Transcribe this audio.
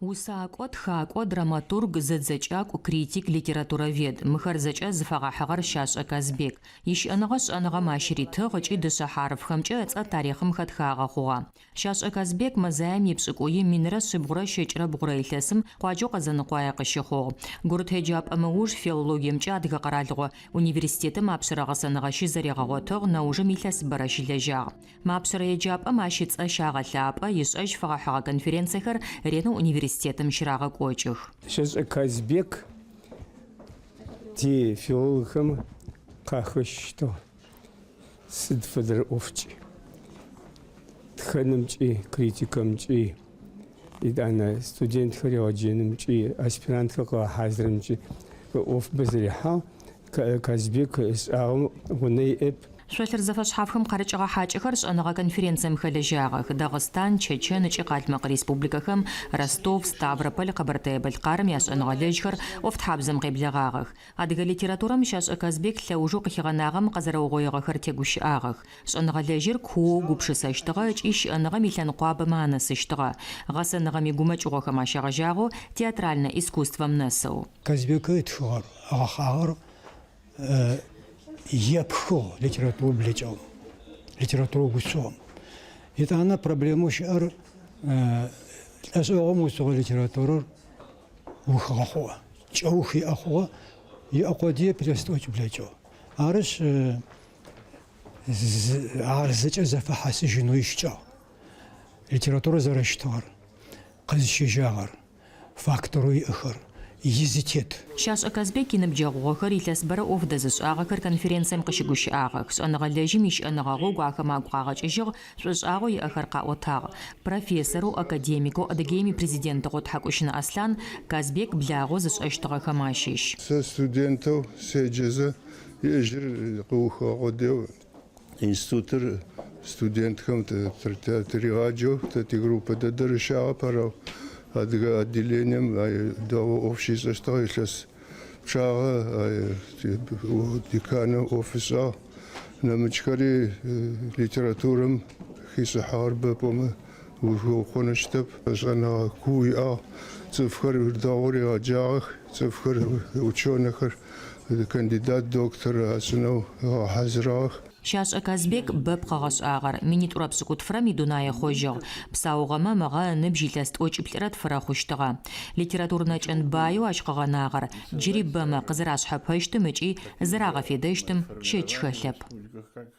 Усакӏо, тхакӏо, драматург, зэдзэкӏакӏу, критик, литературовед, мыхэр зэкӏэ зыфэгъэхьыгъэр Щашӏэ Казбек. Ищыӏэныгъэ шӏэныгъэм ащ ритыгъ ыкӏи дышъэ хьарыфхэмкӏэ ыцӏэ тарихъым хэтхагъэ хъугъэ. Щашӏэ Казбек мэзаем ипшӏыкӏуи 1173 илъэсым къуаджэу Къэзэныкъуае къыщыхъугъ. Гурыт еджапӏэм ыуж филологиемкӏэ Адыгэ къэралыгъо университетым апшъэрэ гъэсэныгъэ щызэригъэгъотыгъ, нэужым илъэсыбэрэ щылэжьагъ. Мы апшъэрэ еджапӏэм ащ ыцӏэ щагъэлъапӏэ, ишӏэжь фэгъэхьыгъэ конференциехэр ренэу университетым щырагъэкӏокӏых. Щэшӏэ Казбек тифилологхэм къахэщыщтыгъ сыд фэдэрэ ӏофкӏи, тхэнымкӏи, критикэмкӏи, етӏанэ студентхэр егъэджэнымкӏи, аспирантхэр къыгъэхьазырынымкӏи ӏофыбэ зэрихьагъ. Казбек ышӏагъэм гъунэ иӏэп. Шъолъыр зэфэшъхьафхэм къарыкӏыгъэ хьакӏэхэр шӏэныгъэ конференцием хэлэжьагъэх. Дагъыстан, Чэчэн ыкӏи Къалмыкъ республикэхэм, Ростов, Ставрополь, Къэбэртэе-Бэлъкъарым яшӏэныгъэлэжьхэр ӏофтхьабзэм къеблэгъагъэх. Адыгэ литературэм Щашӏэ Казбек лъэужэу къыхигъэнагъэм къэзэрэугъоигъэхэр тегущыӏагъэх. Шӏэныгъэлэжьыр куоу гупшысэщтыгъэ ыкӏи щыӏэныгъэм илъэныкъуабэмэ анэсыщтыгъэ, гъэсэныгъэм игумэкӏыгъохэм ащегъэжьагъэу театральнэ искусствэм нэсэу. Казбек ытхыгъэр, ыгъэхъагъэр епхыгъ литературэу блэкӏыгъэм, литературэу уцугъэм. Етӏанэ проблемэу щыӏэр лӏэшӏэгъум уцугъэ литературэр ухыгъэ хъугъэ, кӏэух иӏэ хъугъэ, иӏэ къодыеп илъэс тӏокӏ блэкӏыгъ. Арышъ, ар зэкӏэ зэфэхьасыжьынэу ищыкӏагъ. Литературэр зэрэщытыгъэр, къызщежьагъэр. факторэу иӏэхэр, изытет. Щашӏэ Казбек иныбджэгъугъэхэр, илъэсыбэрэ ӏоф дэзышӏагъэхэр конференцием къыщыгущыӏагъэх. Шӏэныгъэлэжьым ищыӏэныгъэ гъогу ахэм агу къагъэкӏыжьыгъ, шӏушӏагъэу иӏэхэр къаӏотагъ. Профессорэу, академикэу, Адыгеим ипрезидентыгъэу Тхьакӏущынэ Аслъан Казбек благъэу зышӏэщтыгъэхэм ащыщ. Сэ студентэу седжэзэ, ежьыр къыухыгъэ къодыеу Институтыр студентхэм тыригъаджэу тэ тигруппэ дэдэр ыщагъэп, ау адыгэ отделением дэгъоу ӏоф щишӏэщтыгъ, илъэс пчъагъэ деканэу ӏоф ышӏагъ. Нэмыкӏхэри литературэм хишӏыхьагъэр бэ пӏомэ ухэукъонэу щытэп. Шӏэныгъэ куу иӏагъ, цӏыфхэр дэгъоу ригъэджагъэх, цӏыфхэр, ученэхэр Кандидат, доктор ашӏынэу ыгъэхьазырыгъэх. Щашӏэ Казбек бэп къыгъэшӏагъэр, минитӏурэ пшӏыкӏутфырэм идунай ыхъожьыгъ. Псаугъэмэ, мыгъэ ыныбжь илъэс тӏокӏиплӏырэ тфырэ хъущтыгъэ. Литературнэ кӏэн баеу ащ къыгъэнагъэр джыри бэмэ къызэрашъхьэпэщтым ыкӏи зэрагъэфедэщтым щэч хэлъэп.